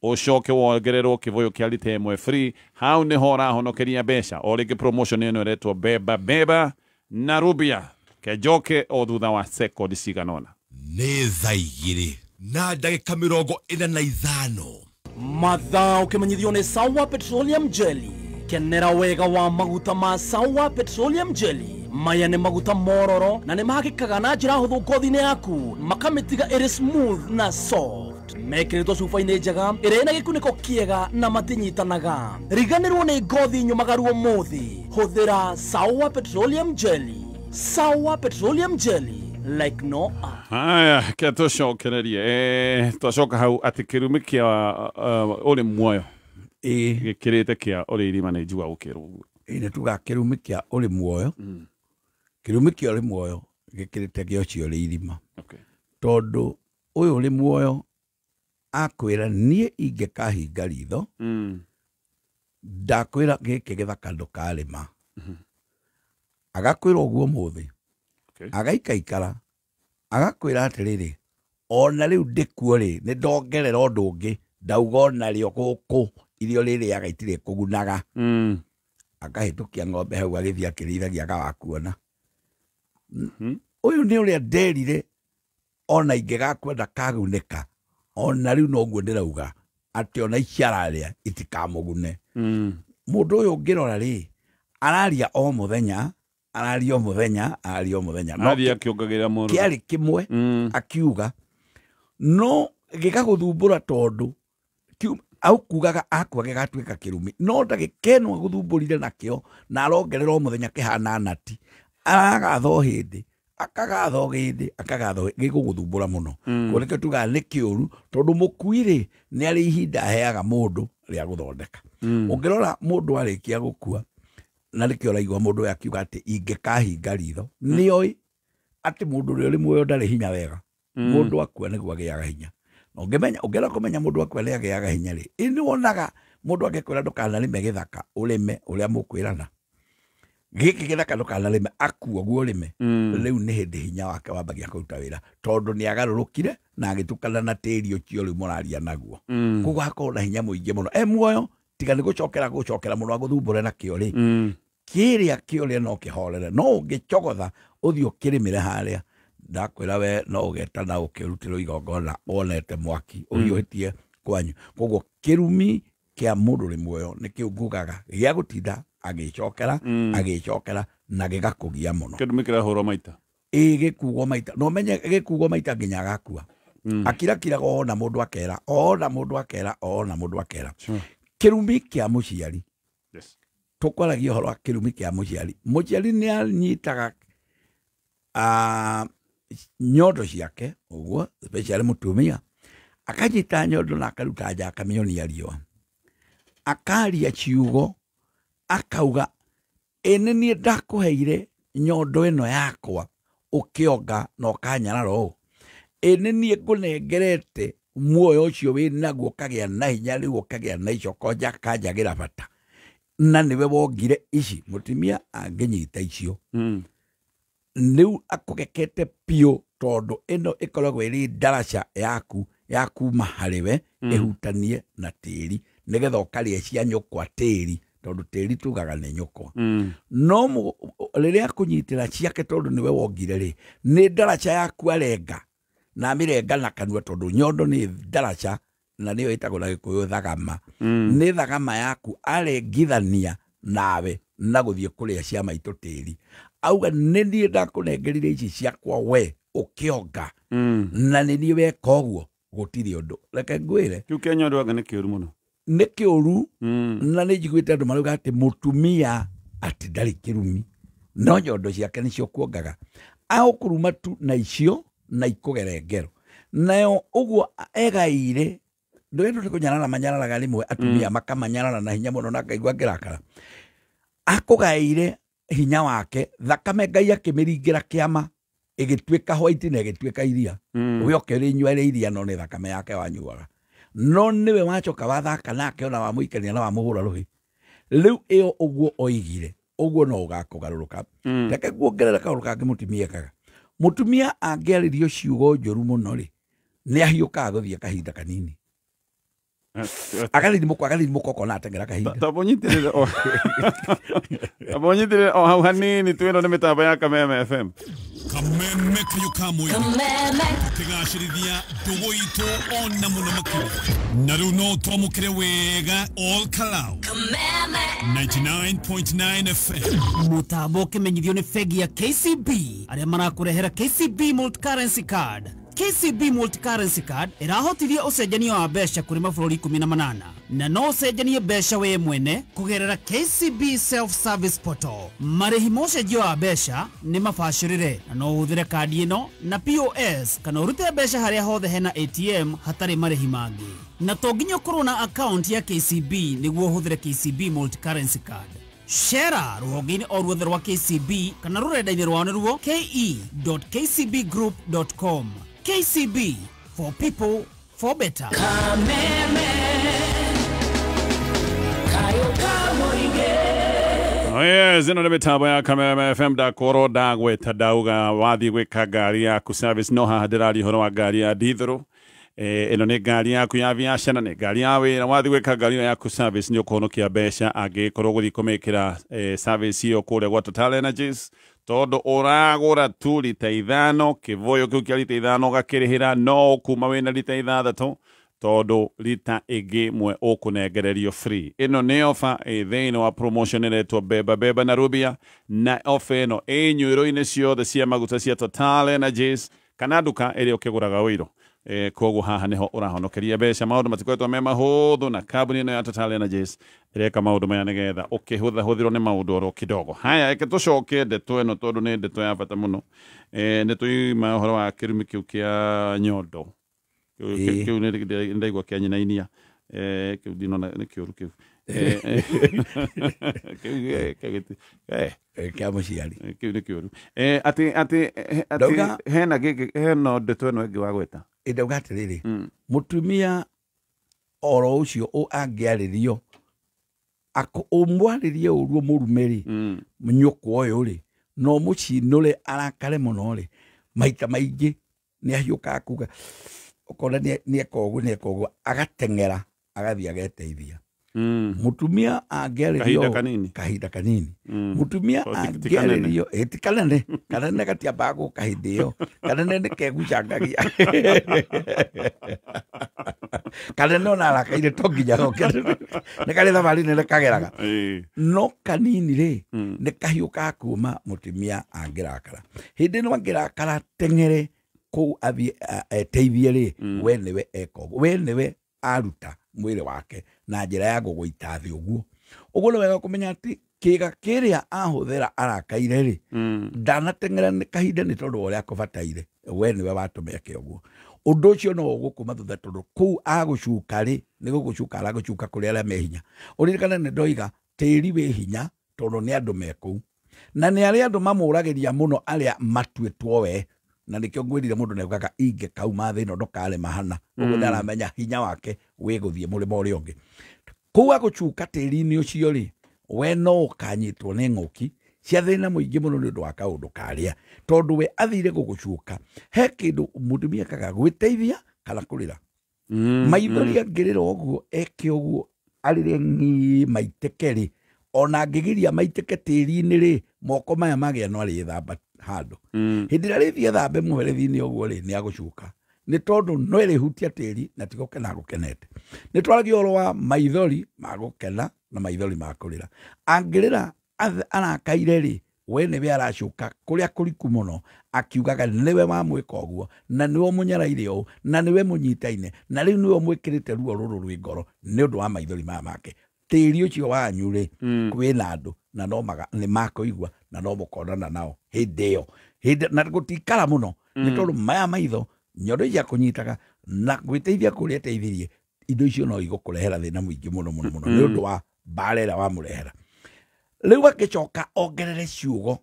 ũcoke wongererwo kĩbũyũ kĩa rita 1 free. Hau nĩho ũrahonokeria mbeca. O rĩngĩ promotion ĩno ĩretwo beba beba na rubia. Kenjoke o thutha wa sekondi cigana ũna. Nĩ thaa 2:45. Mathaa ũkĩmenyithio nĩ Sawa Petroleum Jelly. Kenera wega wa maguta ma Sawa Petroleum Jelly. Maya nĩ maguta mororo na nĩ mahakĩkaga na njĩra hũthũ ngothi-inĩ yaku, makamĩtiga ĩrĩ smooth na soft. Mekĩrĩtwo cuba-inĩ njega ĩrĩa ĩna gĩkunĩko kĩega na matinyitanaga. Riganĩrwo nĩ ngothi nyũmagaru ũmũthĩ. Hũthĩra Sawa Petroleum Jelly. Sawa Petroleum Jelly, like no other. Haya, ke tũcokererie. Twacoka hau atĩ kĩrumi kĩa ũrĩ muoyo gĩkĩrĩte kĩa ũrĩ irima nĩ njua gũkĩrwo ũguo. Ĩ nĩ tugaga kĩrumi kĩa ũrĩ muoyo, kĩrumi kĩa ũrĩ muoyo gĩkĩrĩte kĩa ũcio ũrĩ irima. Tondũ ũyũ ũrĩ muoyo akwĩra niĩ ingĩkahinga ritho, ndakwĩra gĩkĩ gĩthaka ndũkarĩma. Agakwĩra ũguo ũmũthĩ, agaikaikara agakwĩra atĩrĩrĩ, ona rĩu ndĩkuo rĩ, nĩ ndongerera ũndũ ũngĩ, ndauga ona rĩo gũkũ irio rĩrĩaga itirĩ kũgunaga. Akahĩtũkia ng'ombe hau agĩthiĩ akĩrĩithagia agawakuona. Ũyũ nĩ ũrĩa nderire ona ingĩgakua ndakagunĩka, ona rĩu noguo ndĩrauga atĩ ona ici ararĩa itikamũgune. Mũndũ ũyũ ũngĩrora rĩ, araria o mũthenya, araria o mũthenya, araria o mũthenya. No kĩarĩ kĩmwe akiuga, no gĩgagũthumbũra tondũ au kugaga akua gĩgatuĩka kĩrumi, no ndagĩka ĩno agũthumbũrire nakĩo na arongerera o mũthenya kĩhana nati, aragatha o hĩndĩ, akagatha o hĩndĩ, akagatha gĩgũgũthumbũra mũno. Koguo nĩkĩo tugaga nĩ kĩũru, tondũ mũkui rĩ nĩ arĩ ihinda aheaga mũndũ rĩa gũthondeka. Ũngĩrora mũndũ arĩkia gũkua, na nĩkĩo ũraigua mũndũ ũyũ akiuga atĩ ingĩkahinga ritho, nĩoĩ atĩ mũndũ ũrĩa ũrĩ muoyo ndarĩ hinya wega. Mũndũ akua nĩguo agĩaga hinya. Ũngĩmenya, ũngĩenda kũmenya mũndũ akua nĩ agĩaga hinya rĩ, ĩ nĩ wonaga mũndũ angĩkwĩra ndũkanarĩme gĩthaka, ũrĩme ũrĩa mũkwĩrana. Gĩkĩ gĩthaka ndũkanarĩme, akua ũguo ũrĩme. Rĩu nĩ hĩndĩ hinya wake wambagia kũruta wĩra, tondũ nĩ agarũrũkire na agĩtukana na tĩri ũcio rĩu mũraria naguo. Koguo hakorwo na hinya mũingĩ mũno. E muoyo, tiga nĩ gũcokera gũcokera mũno agũthumbũre nakĩo rĩ, kĩrĩa kĩũrĩa no kĩhorere, no ũngĩcogotha ũthiĩ ũkĩrĩmĩre harĩa, ndakwĩra we no ũgetana ũkĩrutĩrwo igongona wonete mwaki ũhiũhĩtie kwanyu. Koguo kĩrumi kĩa mũndũ ũrĩ muoyo nĩkĩo ngugaga gĩa gũtinda agĩcokera, agĩcokera na gĩgakũgia mũno. Kĩrumi kĩrahũrwo maita. Ĩ gĩkugwo maita, no ũmenye gĩkugwo maita nginya agakua. Akirakiraga ona mũndũ akera, ona mũndũ akera, ona mũndũ akera. Kĩrumi kĩa mũciari. Tũkwaragia ũhoro wa kĩrumi kĩa mũciari. Mũciari nĩ anyitaga nyondo ciake ũguo, especially mũtumia, Akanyita nyondo na akaruta nja akamĩonia riũa. Akaria ciugo akauga ĩ nĩ niĩ ndakũheire nyondo ĩno yakwa ũkĩonga na ũkanyarara ũũ. Ĩ nĩ niĩ ngũnengerete muoyo ũcio wĩ naguo ũkagĩa na hinya rĩu ũkagĩa na icoka kanjagĩra bata na nĩwe wongire ici. Mũtumia angĩnyita icio rĩu akũgekete piũ tondũ ĩno ĩkoragwo ĩrĩ ndaraca yaku ya kuma harĩwe ĩhutanie na tĩri nĩgetha ũkarĩa cia nyũkwa tĩri tondũ tĩri tugaga nĩ nyũkwa. No rĩrĩa akũnyitĩra ciake tondũ nĩwe wongire rĩ, nĩ ndaraca yaku arenga na amĩrenga na kanua tondũ nyondo nĩ ndaraca na nĩyo ĩtagwo na Gĩkũyũ thagama. Nĩ thagama yaku arengithania nawe na gũthiĩ kũrĩa cia maitũ tĩri. Auga nĩ niĩ ndakũnengerire ici ciakwa we ũkĩonga na nĩ niĩ weka ũguo gũtirĩ ũndũ. Reke ngwĩre kĩu kĩa nyondo anga nĩ kĩũru mũno. Nĩ kĩũru na nĩ njiguĩte andũ marauga atĩ mũtumia atĩ ndarĩ kĩrumi no nyondo ciake nĩcio kuongaga. Agũkũruma tu na icio na ikũgere ngero nayo ũguo egaire. Ndũĩ nĩ kũnyarara manyararaga rĩmwe atumia makamanyarara na hinya mũno na ngaigua ngĩrakara. Akũgaire hinya wake thakame Ngai akĩmĩringĩra kĩama ĩgĩtuĩka white na ĩgĩtuĩka iria. We ũkĩrĩnyua ĩrĩ iria no nĩ thakame yake wanyuaga. No nĩwe wacoka wathaka nake ona wamũikania na wamũhũra rũhĩ. Rĩu ĩyo ũguo oigire ũguo no ũgakũgarũrũka. Reke nguongerera kaũndũ kangĩ mũtumia ekaga. Mũtumia angĩarĩrio ciugo njũru mũno rĩ, nĩ ahiũkaga gũthiĩ kahinda kanini. Agathithimũka ũkona ateng'era kahinda. Tambũnyitĩrĩre o hau hanini twĩno nĩ mĩtambo ya Kameme FM. Kameme kayo ka mũingĩ tũkĩgacĩrithia ndũgũ itũ ona mũno makĩria. Na rĩu no twamũkĩre wega all Kalau 99.9 FM. Mũtambo ũkĩmenyithio nĩ bengi ya KCB arĩa marakũrehera KCB Multi-Currency Card. KCB Multi-Currency Card ĩrahotithia ũcenjania wa mbeca kũrĩ mabũrũri 18 na no ũcenjanie mbeca we mwene kũgerera KCB Self-Service Portal. Marĩhi ma ũcenjia wa mbeca nĩ mabacĩrĩre na no ũhũthĩre kandi ĩno na POS kana ũrute mbeca harĩa hothe hena ATM hatarĩ marĩhi mangĩ. Na to nginya ũkorwo na account ya KCB nĩguo ũhũthĩre KCB Multi-Currency Card. Shera rũhonge-inĩ o ruothe rwa KCB kana rũrenda-inĩ rwao nĩruo ke.kcbgroup.com. KCB, for people, for better. Kameme kayo kamoige. Oh yes, ĩno nĩ mĩtambo ya Kameme FM. Ndakorwo ndagweta ndauga wathiĩ gwĩka ngari yaku service no haha ndĩraria ũhoro wa ngari ya ndithũrũ. Ĩno nĩ ngari yaku ya biacara, nĩ ngari ya wĩra. Wathiĩ gwĩka ngari yaku service nĩ ũkũhonokia mbeca angĩkorwo gũthiĩ kũmĩkĩra service ĩyo kũrĩa gwa Total Energies tondũ ũragũra tu rita 5 kĩbũyũ kĩu kĩa rita 5 ũgakĩrĩhĩra no kuma wĩna rita 6 tondũ rita ĩngĩ mwe ũkũnengererio free. Ĩno nĩ ofa ĩ thĩinĩ wa promotion ĩretwo Beba Beba na Rubia, na ofa ĩno ĩ nyuĩro-inĩ ciothe cia maguta cia Total Energies kana nduka ĩrĩa ũkĩgũraga ũiro. Koguo haha nĩho ũrahonokeria mbeca. Maũndũ matikoretwo me mahũthũ na kambuni ĩno ya Total Energies ĩreka maũndũ maya nĩgetha ũkĩhũthahũthĩrwo nĩ maũndũ oro kidogo. Haya, reke tũcoke ndeto ĩno tondũ nĩ ndeto ya bata mũno. Nĩ tũima ũhoro wa kĩrumi kĩu kĩa nyondo. Kĩu nĩ ndaigua kĩa nyinainia. Kĩu ndinona nĩ kĩũru kĩu. Kĩa mũciari. Kĩu nĩ kĩũru. Atĩ hena gĩkĩ hena ndeto ĩno ĩngĩ wagweta. Ndauga atĩrĩrĩ, mũtumia oro ũcio angĩarĩrio ũmwarĩrie ũru mũrume rĩ, nyũkwa ũyũ rĩ, no mũcinũre arakare mũno rĩ, maita maingĩ nĩ ahiũkaga kuga ũkona nĩ eka ũguo nĩ eka ũguo agateng'era agathiĩ ageteithia. Mũtumia angĩarĩrio kahinda kanini. Mũtumia angĩarĩrio ti kanene, kanene gatiambaga gũka hĩndĩ ĩyo, kanene nĩ kegucangagia. Kanene ona arakaire to nginya goke nĩ karĩ thabarĩ nene kageraga. No kanini rĩ nĩ kahiũkaga kuma mũtumia angĩrakara. Hĩndĩ ĩno angĩrakara teng'ere kũu athiĩ eteithie rĩ, we nĩwe eka ũguo, we nĩwe aruta mwĩrĩ wake na njĩra ya gũgũita thĩ ũguo. Ũguo nĩ wega kũmenya atĩ kĩga kĩrĩa ahũthĩra arakaire rĩ, ndanateng'era nĩ kahinda nĩ tondũ wa ũrĩa akũbataire, we nĩwe watũma eke ũguo. Ũndũ ũcio no ũgũkuma thutha tondũ kũu agũcuka rĩ nĩ gũgũcuka aragũcuka kũrĩ arĩa me hinya. Ũririkane nĩ ndoiga tĩri wĩ hinya tondũ nĩ andũ me kũu na nĩ arĩa andũ mamũragĩria mũno arĩa matuĩtwo we, na nĩkĩo ngwĩrire mũndũ nĩaugaga ingĩkauma thĩ ĩno ndũkarĩma hana. Ũguo nĩaramenya hinya wake wĩ gũthiĩ mũrĩmo ũrĩa ũngĩ. Kũu agũcuka tĩri-inĩ ũcio rĩ, we no ũkanyitwo nĩ ng'ũki cia thĩna mũingĩ mũno nĩ ũndũ wa kaũndũ karĩa, tondũ we athire gũgũcuka. He kĩndũ mũtumia ekaga gwĩteithia kana kũrĩra. Maithori angĩrĩra ũguo eke ũguo arĩre ng'i maitĩke rĩ, ona angĩgiria maitĩke tĩri-inĩ rĩ, moko maya magĩa no arĩthamba handũ. Hĩndĩ ĩrĩa arĩthiĩ athambe mũberethi-inĩ ũguo rĩ, nĩ agũcuka, nĩ tondũ no ĩrĩhutia tĩri na ti gũkena agũkenete. Nĩ twaragia ũhoro wa maithori ma gũkena na maithori ma kũrĩra. Angĩrĩra arakaire rĩ, we nĩwe aracuka kũrĩa kũriku mũno, akiugaga nĩwe wamwĩka ũguo na nĩwe mũnyaraire ũũ na nĩwe mũnyitaine na rĩu nĩwe mwĩkĩrĩte ruo rũrũ rwĩ ngoro nĩ ũndũ wa maithori maya make. Tĩri ũcio wanyu rĩ, kwĩna andũ na no nĩ makũigua na no mũkonana nao hĩndĩ ĩyo hĩndĩ, na gũtikara mũno nĩ tondũ maya maitho nyondo icia kũnyitaga na gwĩteithia kũrĩa teithirie, indo icio no igũkũrehera thĩna mũingĩ mũno mũno mũno nĩ ũndũ wa mbara ĩrĩa wamũrehera. Rĩu akĩcoka ongerere ciugo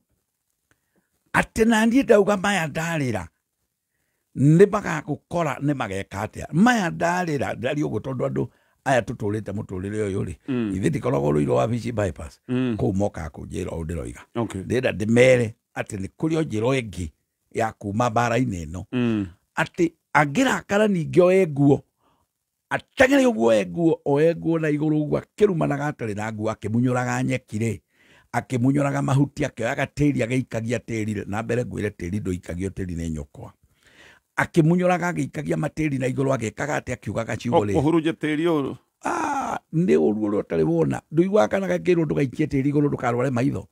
atĩ na niĩ ndauga maya ndarĩra nĩ magagũkora nĩ mageka atĩa. Maya ndarĩra ndaria ũguo tondũ andũ aya tũtũrĩte mũtũrĩre ũyũ rĩ, ithuĩ ndikoragwo rũirũ wabici bypass kũu mokaga kũnjĩra ũũ ndĩroiga. Ndĩrenda ndĩmere atĩ nĩ kũrĩ o njĩra ĩngĩ ya kuma mbara-inĩ ĩno, atĩ angĩrakara ningĩ oe nguo ateng'ere ũguo oe nguo na igũrũ ũguo akĩrumanaga atarĩ na nguo, akĩmunyũraga nyeki rĩ, akĩmunyũraga mahuti, akĩoyaga tĩri agĩikagia tĩri na mbere. Ngwĩre tĩri ndũikagio tĩri nĩ nyũkwa. Akĩmunyũraga agĩikagia matĩri na igũrũ agĩkaga atĩ akiugaga ciugo rĩ, Kũhurunja tĩri ũyũ nĩ ũru ũrĩa ũtarĩ wona. Ndũiguaga kana gakĩrwo ndũgaikie tĩri igũrũ ndũkarware maitho,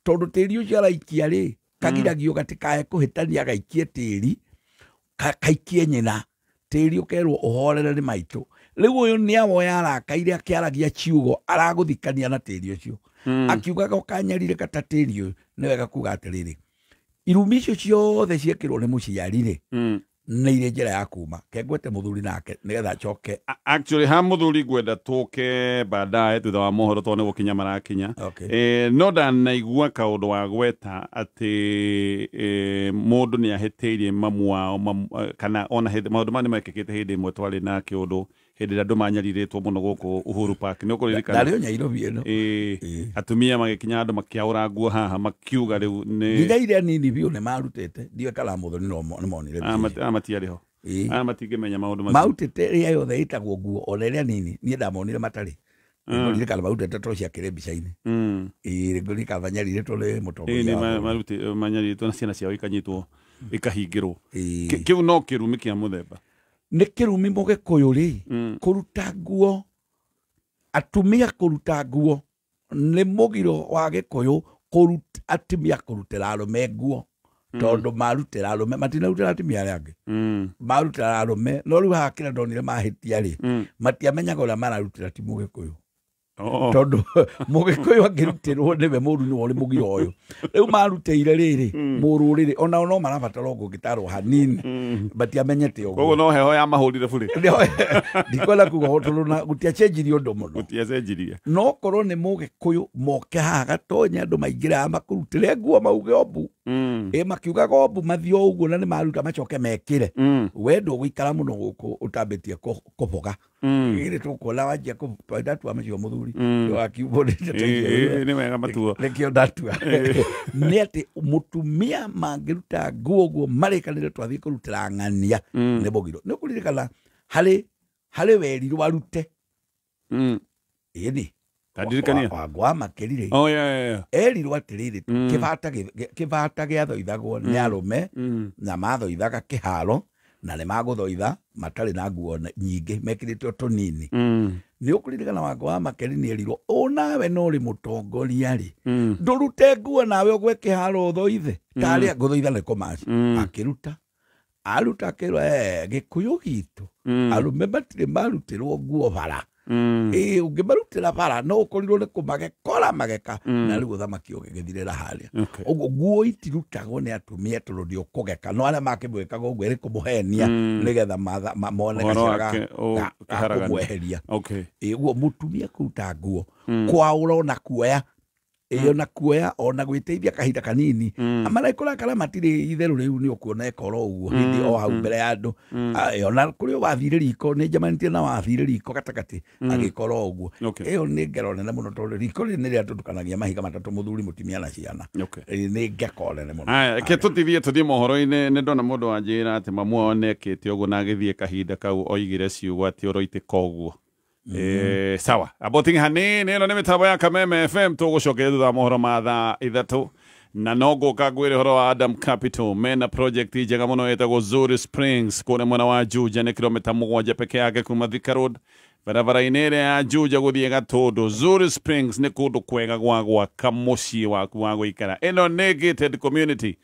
tondũ tĩri ũcio araikia rĩ, kagiragio gatikae kũhĩtania agaikie tĩri kaikie nyina, tĩri ũkerwo ũhorere nĩ maitũ. Rĩu ũyũ nĩ awoya arakaire akĩaragia ciugo aragũthikania na tĩri ũcio, akiugaga ũkanyarirĩka ta tĩri ũyũ. Nĩ wega kuga atĩrĩrĩ, irumi icio ciothe ciekĩrwo nĩ mũciari rĩ, nĩ irĩ njĩra ya kuma. Kengwete mũthuri nake nĩgetha acoke. Actually ha mũthuri ngwenda tũke baadaye thutha wa mohoro tondũ nĩ gũkinya marakinya. No ndanaigua kaũndũ wa gweta atĩ mũndũ nĩ ahĩtĩirie mamu wao kana ona maũndũ maya nĩ mekĩkĩte hĩndĩ ĩmwe twarĩ na kĩũndũ hĩndĩ ĩrĩa andũ manyarirĩtwo mũno gũkũ Uhuru Park. Nĩ ũkũririkana? Ndarĩ o Nairobi ĩno. Atumia magĩkinya andũ makĩaũra nguo haha makiuga rĩu nĩ nginya iria nini biũ nĩ marutĩte. Ndiũĩ kana mũthoni no nĩ monire mbica icio. Matiarĩ ho. Aya matingĩmenya maũndũ macio. Marutĩte ĩrĩa yothe ĩtagwo nguo ona ĩrĩa nini, niĩ ndamonire matarĩ. Ngũririkana marutĩte to ciakĩrĩ mbica-inĩ. Ngũririkana manyarirĩtwo nĩ mũtongoria wa bũrũri. Manyarirĩtwo na ciana ciao ikanyitwo ikahingĩrwo. Kĩu no kĩrumi kĩa mũthemba. Nĩ kĩrumi mũgĩkũyũ rĩ, kũruta nguo, atumia kũruta nguo nĩ mũgiro wa gĩkũyũ, atumia kũrutĩra arũme nguo, tondũ marutĩra arũme matinarutĩra atumia arĩa angĩ, marutĩra arũme. No rĩu haha kĩrĩa ndonire mahĩtia rĩ, matiamenyaga ũrĩa mararutĩra ti mũgĩkũyũ, tondũ mũgĩkũyũ angĩrutĩrwo nĩwe mũru nĩwe ũrĩ mũgiro ũyũ. Rĩu marutĩire rĩrĩ mũrũrĩrĩ onao no marabatara ũngĩtarwo hanini, matiamenyete ũguo. Koguo no heho ya mahũrire bure. Ndikwenda kuga ũtũrũ na gũtiacenjirie ũndũ mũno. Gũtiacenjirie. No korwo nĩ mũgĩkũyũ moke haha gatonye andũ maingĩre haha makũrutĩre nguo mauge ombu. Makiugaga ombu mathiĩ o ũguo na nĩ maruta macoke mekĩre. We ndũgũikara mũno gũkũ ũtambĩtie kũboga. Ĩrĩ tũkuona wanjia ndatua macio mũthuri. Nĩ wega matuo. Nĩkĩo ndatua. Nĩ atĩ mũtumia mangĩruta nguo ũguo marĩkanĩre twathiĩ kũrutĩra ng'ania nĩ mũgiro. Nĩ ũkũririkana harĩ werirwo arute. Ĩni. Ndirikania. Wangwa makĩrire. Oh, yeah. Erirwo atĩrĩrĩ, kĩbata gĩathoithagwo nĩ arũme na mathoithaga kĩharo na nĩ magũthoitha matarĩ na nguo nyingĩ mekĩrĩte o tũnini. Nĩ ũkũririkana Wangwa wa Makeri nĩ erirwo ũnawe no ũrĩ mũtongoria rĩ, ndũrute nguo nawe ũgwe kĩharo ũthoithe tarĩa ngũthoitha nĩ kũmaci. Akĩruta aruta akĩrwo gĩkũyũ gitũ arũme matirĩ marutĩrwo nguo bara. Ĩĩ, ũngĩmarutĩra bara no ũkorirwo nĩ kũmagekora mageka na rĩu ũthamaki ũgĩgĩthirĩra harĩa. Ũguo nguo itirutagwo nĩ atumia tondũ ndĩ ũkũgeka, no arĩa makĩmwĩkaga ũguo ĩrĩ kũmũhenia nĩgetha mone Ũhoro gacĩra wake ga ũkĩharagania. Kũmweheria. Ĩĩ, ũguo mũtumia kũruta nguo, kwaũra ona kuoya, ĩĩ, ona kuoya ona gwĩteithia kahinda kanini amaraikũrakara matirĩ itherũ. Rĩu nĩ ũkuona ekora ũguo hĩndĩ o hau mbere ya andũ. Ah, ĩ, ona kũrĩ o wathire riko, nĩ njemanĩtie na wathire riko gatagatĩ agĩkora ũguo. Ĩyo nĩ ngero nene mũno tondũ riko rĩrĩ nĩ rĩatũtukanagia mahiga matatũ, mũthuri, mũtumia na ciana. Ĩ, nĩ ngeko nene mũno. Aya, reke tũtithie tũthiĩ mohoro-inĩ. Nĩ ndona mũndũ wanjĩra atĩ mamu wao nĩekĩte ũguo na agĩthiĩ kahinda kau oigire ciugo atĩ ũroitĩka ũguo. Sawa, aboting hanini. Ĩno nĩ mĩtambo ya Kameme FM. Tũgũcokeria thutha wa mohoro ma thaa 3, na no ngũka ngwĩre ũhoro wa Adam Capital. Mena project njega mũno ĩtagwo Zuri Springs kũrĩa mwena wa Juja, nĩ kilomita 7 peke yake kuma Thika Road, barabara-inĩ ĩrĩa ya Juja gũthiĩ Gatũndũ. Zuri Springs nĩ kũndũ kwega gwa gwaka mũciĩ waku wa gũikara. Ĩno nĩ gated community,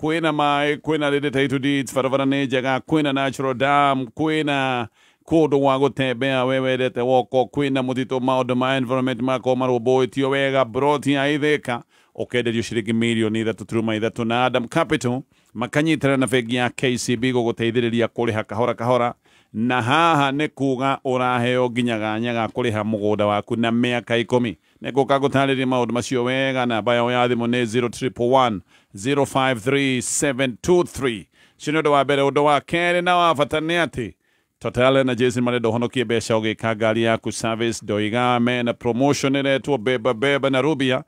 kwĩna maĩ, kwĩna rĩrĩ title deeds, barabara nĩ njega, kwĩna natural dam, kwĩna kũndũ gwa gũtembea we wendete woko, kwĩna mũtitũ, maũndũ ma environment makorwo marũmbũĩtio wega. Broti ya Ithĩka ũkenderio ciringi mirioni 3.3 na Adam Capital makanyitana na bengi ya KCB gũgũteithĩrĩria kũrĩha kahora kahora, na haha nĩ kuga ũraheo nginya ganya ga kũrĩha mũgũnda waku na mĩaka 10. Nĩ ngũka gũtarĩria maũndũ macio wega. Namba yao ya thimũ nĩ 0111 053 723. Ũcio nĩ ũndũ wa mbere. Ũndũ wa kerĩ na wa bata nĩ atĩ Total Energies marenda ũhonokie mbeca ũgĩka ngari yaku service. Ndoiga mena promotion ĩretwo beba beba na Rubia.